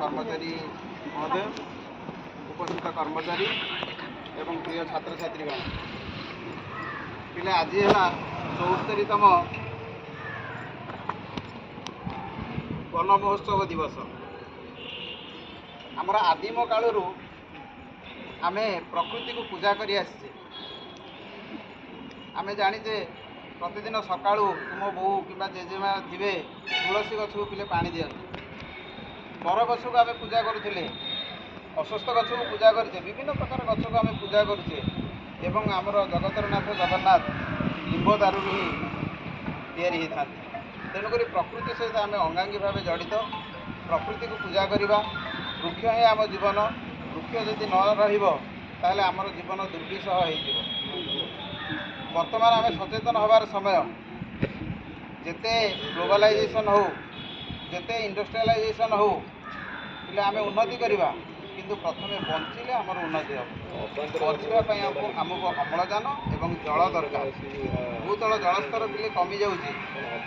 କର୍ମଚାରୀ ମହୋଦୟ, ଉପସ୍ଥିତ କର୍ମଚାରୀ ଏବଂ ପ୍ରିୟ ଛାତ୍ରଛାତ୍ରୀଗଣ। ପିଲା, ଆଜି ହେଲା 74ତମ ବନ ମହୋତ୍ସବ ଦିବସ। ଆମର ଆଦିମ କାଳରୁ ଆମେ ପ୍ରକୃତିକୁ ପୂଜା କରି ଆସିଛେ। ଆମେ ଜାଣିଛେ, ପ୍ରତିଦିନ ସକାଳୁ ତୁମ ବୋଉ କିମ୍ବା ଜେଜେମା ଥିବେ, ତୁଳସୀ ଗଛକୁ ପିଲେ ପାଣି ଦିଅନ୍ତି। ବର ଗଛକୁ ଆମେ ପୂଜା କରୁଥିଲେ, ଅଶ୍ୱତ୍ଥ ଗଛକୁ ପୂଜା କରୁଛେ, ବିଭିନ୍ନ ପ୍ରକାର ଗଛକୁ ଆମେ ପୂଜା କରୁଛେ ଏବଂ ଆମର ଜଗତର ନାଥ ଜଗନ୍ନାଥ ଲିମ୍ବ ଦାରୁରୁ ହିଁ ତିଆରି ହେଇଥାନ୍ତି। ତେଣୁକରି ପ୍ରକୃତି ସହିତ ଆମେ ଅଙ୍ଗାଙ୍ଗୀ ଭାବେ ଜଡ଼ିତ। ପ୍ରକୃତିକୁ ପୂଜା କରିବା, ବୃକ୍ଷ ହିଁ ଆମ ଜୀବନ। ବୃକ୍ଷ ଯଦି ନ ରହିବ, ତାହେଲେ ଆମର ଜୀବନ ଦୁର୍ବିସହ ହେଇଯିବ। ବର୍ତ୍ତମାନ ଆମେ ସଚେତନ ହେବାର ସମୟ। ଯେତେ ଗ୍ଲୋବାଲାଇଜେସନ୍ ହେଉ, ଯେତେ ଇଣ୍ଡଷ୍ଟ୍ରିଆଲାଇଜେସନ୍ ହେଉ, ହେଲେ ଆମେ ଉନ୍ନତି କରିବା, କିନ୍ତୁ ପ୍ରଥମେ ବଞ୍ଚିଲେ ଆମର ଉନ୍ନତି ହେବ। ବଞ୍ଚିବା ପାଇଁ ଆମକୁ ଅମ୍ଳଜାନ ଏବଂ ଜଳ ଦରକାର। ଭୂତଳ ଜଳସ୍ତର ପିଲେ କମିଯାଉଛି।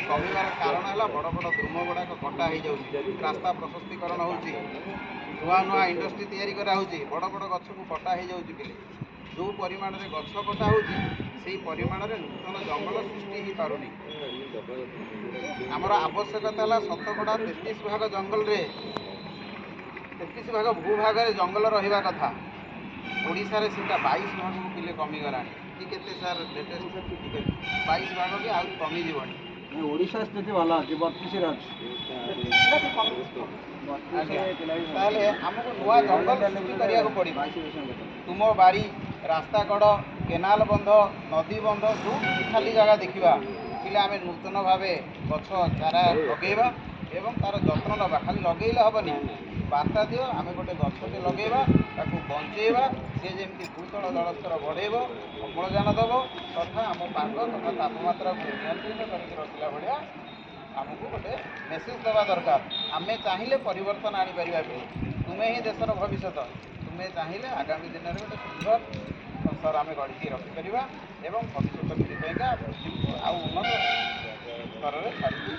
କମିବାର କାରଣ ହେଲା, ବଡ଼ ବଡ଼ ଦ୍ରୁମ ଗୁଡ଼ାକ କଟା ହେଇଯାଉଛି, ରାସ୍ତା ପ୍ରଶସ୍ତିକରଣ ହେଉଛି, ନୂଆ ନୂଆ ଇଣ୍ଡଷ୍ଟ୍ରି ତିଆରି କରାହେଉଛି, ବଡ଼ ବଡ଼ ଗଛକୁ କଟା ହେଇଯାଉଛି। ପିଲେ, ଯେଉଁ ପରିମାଣରେ ଗଛ କଟା ହେଉଛି, ସେଇ ପରିମାଣରେ ନୂତନ ଜଙ୍ଗଲ ସୃଷ୍ଟି ହେଇପାରୁନି। ଆମର ଆବଶ୍ୟକତା ହେଲା 33% ଭାଗ ଜଙ୍ଗଲରେ, 33 ଭାଗ ଭୂଭାଗରେ ଜଙ୍ଗଲ ରହିବା କଥା। ଓଡ଼ିଶାରେ ସେଇଟା 22 ଭାଗକୁ ପିଲେ କମିଗଲାଣି କି କେତେ ସାର୍, ଲେଟେଷ୍ଟ ଟିକେ? 22 ଭାଗ କି ଆହୁରି କମିଯିବଣି। ଓଡ଼ିଶା ସ୍ଥିତି ଭଲ ଅଛି, 32ରେ ଅଛି। ଆଜ୍ଞା, ତାହେଲେ ଆମକୁ ନୂଆ ଜଙ୍ଗଲ ସୃଷ୍ଟି କରିବାକୁ ପଡ଼ିବ। ତୁମ ବାରି, ରାସ୍ତା କଡ଼, କେନାଲ ବନ୍ଧ, ନଦୀ ବନ୍ଧ, ଯେଉଁଠି ବି ଖାଲି ଜାଗା ଦେଖିବା ପିଲା, ଆମେ ନୂତନ ଭାବେ ଗଛ ଚାରା ଲଗେଇବା ଏବଂ ତାର ଯତ୍ନ ନେବା। ଖାଲି ଲଗେଇଲେ ହେବନି, ବାର୍ତ୍ତା ଦିଅ, ଆମେ ଗୋଟେ ଗଛଟେ ଲଗେଇବା, ତାକୁ ବଞ୍ଚେଇବା। ସିଏ ଯେମିତି ଭୂତଳ ଜଳସ୍ତର ବଢ଼େଇବ, ଅମ୍ଳଜାନ ଦେବ ତଥା ଆମ ପାଗ ତଥା ତାପମାତ୍ରାକୁ ନିୟନ୍ତ୍ରିତ କରିକି ରଖିଲା ଭଳିଆ ଆମକୁ ଗୋଟେ ମେସେଜ ଦେବା ଦରକାର। ଆମେ ଚାହିଁଲେ ପରିବର୍ତ୍ତନ ଆଣିପାରିବା। ପିଲେ, ତୁମେ ହିଁ ଦେଶର ଭବିଷ୍ୟତ। ତୁମେ ଚାହିଁଲେ ଆଗାମୀ ଦିନରେ ଗୋଟେ ସୁନ୍ଦର ସଂସାର ଆମେ ଗଢ଼ିକି ରଖିପାରିବା ଏବଂ ଭବିଷ୍ୟତ ପିଢ଼ି ପାଇଁକା ପୃଥିବୀକୁ ଆଉ ଉନ୍ନତ ସ୍ତରରେ ଛାଡ଼ିକି